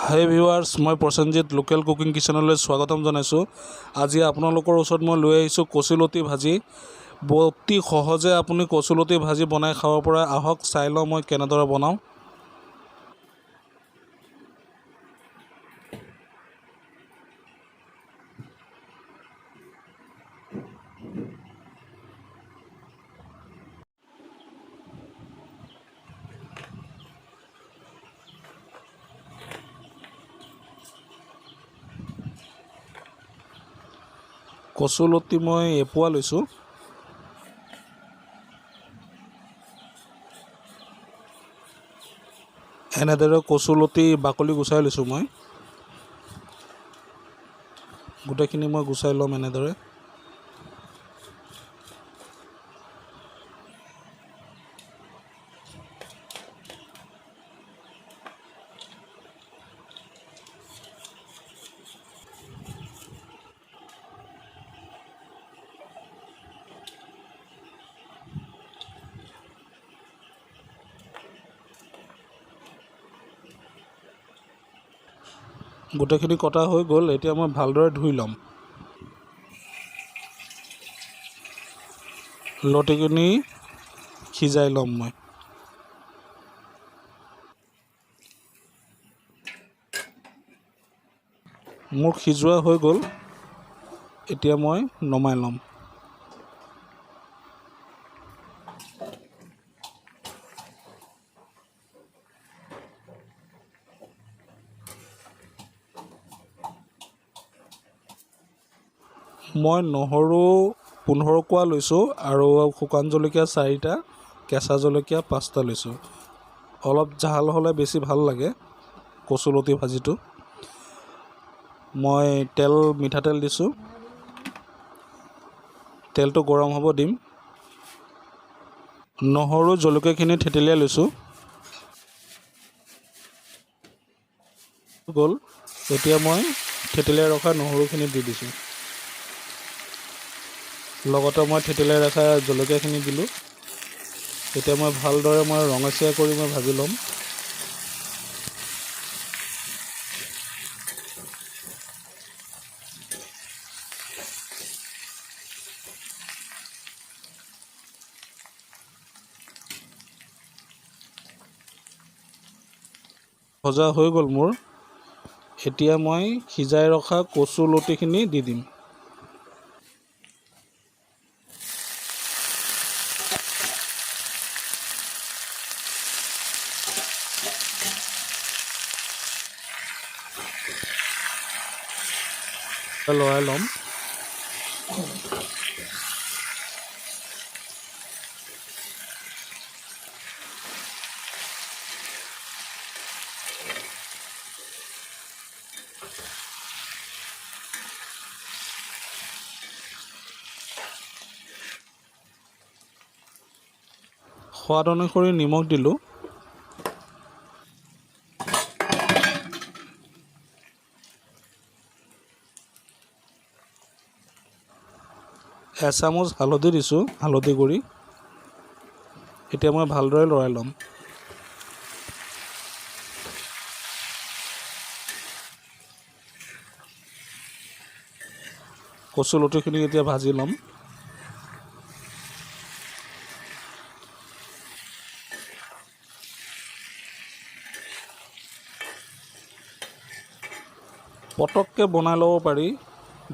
হাই viewers, মই Prosenjit local cooking কিচেনলৈ স্বাগতম জনাইছোঁ। আজি আপোনালোকৰ ওচৰত মই লৈ আহিছোঁ কচুলতি ভাজি। অতি সহজে আপুনি কচুলতি ভাজি বনাই খাব পৰা। আহক চাই লওঁ মই কেনেদৰে বনাওঁ। কচুলতি মই এপোৱা লৈছোঁ। এনেদৰে কচুলতি বাকলি গুচাই লৈছোঁ মই। গোটেইখিনি মই গুচাই ল'ম এনেদৰে। গোটেইখিনি কটা হৈ গ'ল। এতিয়া মই ভালদৰে ধুই ল'ম। লতিখিনি সিজাই ল'ম মই। মোৰ সিজোৱা হৈ গ'ল। এতিয়া মই নমাই ল'ম। মই নহৰু 15 কোৱা লৈছোঁ আৰু শুকান জলকীয়া 4টা, কেঁচা জলকীয়া 5টা লৈছোঁ। অলপ ঝাল হ'লে বেছি ভাল লাগে কচুলতি ভাজিটো। মই তেল, মিঠাতেল দিছোঁ। তেলটো গৰম হ'ব দিম। নহৰু জলকীয়াখিনি থেতেলিয়াই লৈছোঁ। গ'ল। এতিয়া মই থেতেলিয়াই ৰখা নহৰুখিনি দি দিছোঁ। লগতে মই থেতেলিয়াই ৰখা জলকীয়াখিনি দিলোঁ। এতিয়া মই ভালদৰে মই ৰঙচুৱা কৰি মই ভাজি ল'ম। ভজা হৈ গ'ল মোৰ। এতিয়া মই সিজাই ৰখা কচু লতিখিনি দি দিম। লৰাই ল'ম। সোৱাদ অনুসৰি নিমখ দিলোঁ। এচামুচ হালধি দিছোঁ, হালধি গুড়ি। এতিয়া মই ভালদৰে লৰাই ল'ম। কচুলতিখিনি এতিয়া ভাজি ল'ম। পটককৈ বনাই ল'ব পাৰি,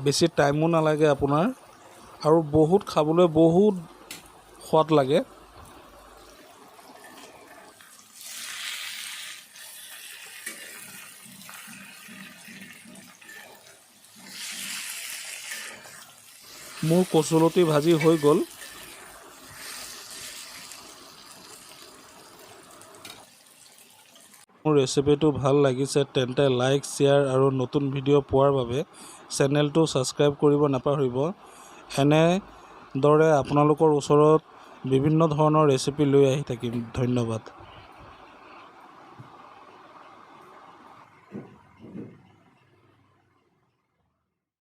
বেছি টাইমো নালাগে আপোনাৰ, আৰু বহুত খাবলৈ বহুত সোৱাদ লাগে। মোৰ কচুলতি ভাজি হৈ গ'ল। মোৰ ৰেচিপিটো ভাল লাগিছে তেন্তে লাইক, শ্বেয়াৰ আৰু নতুন ভিডিঅ' পোৱাৰ বাবে চেনেলটো ছাবস্ক্ৰাইব কৰিব নাপাহৰিব। এনেদৰে আপোনালোকৰ ওচৰত বিভিন্ন ধৰণৰ ৰেচিপি লৈ আহি থাকিম। ধন্যবাদ।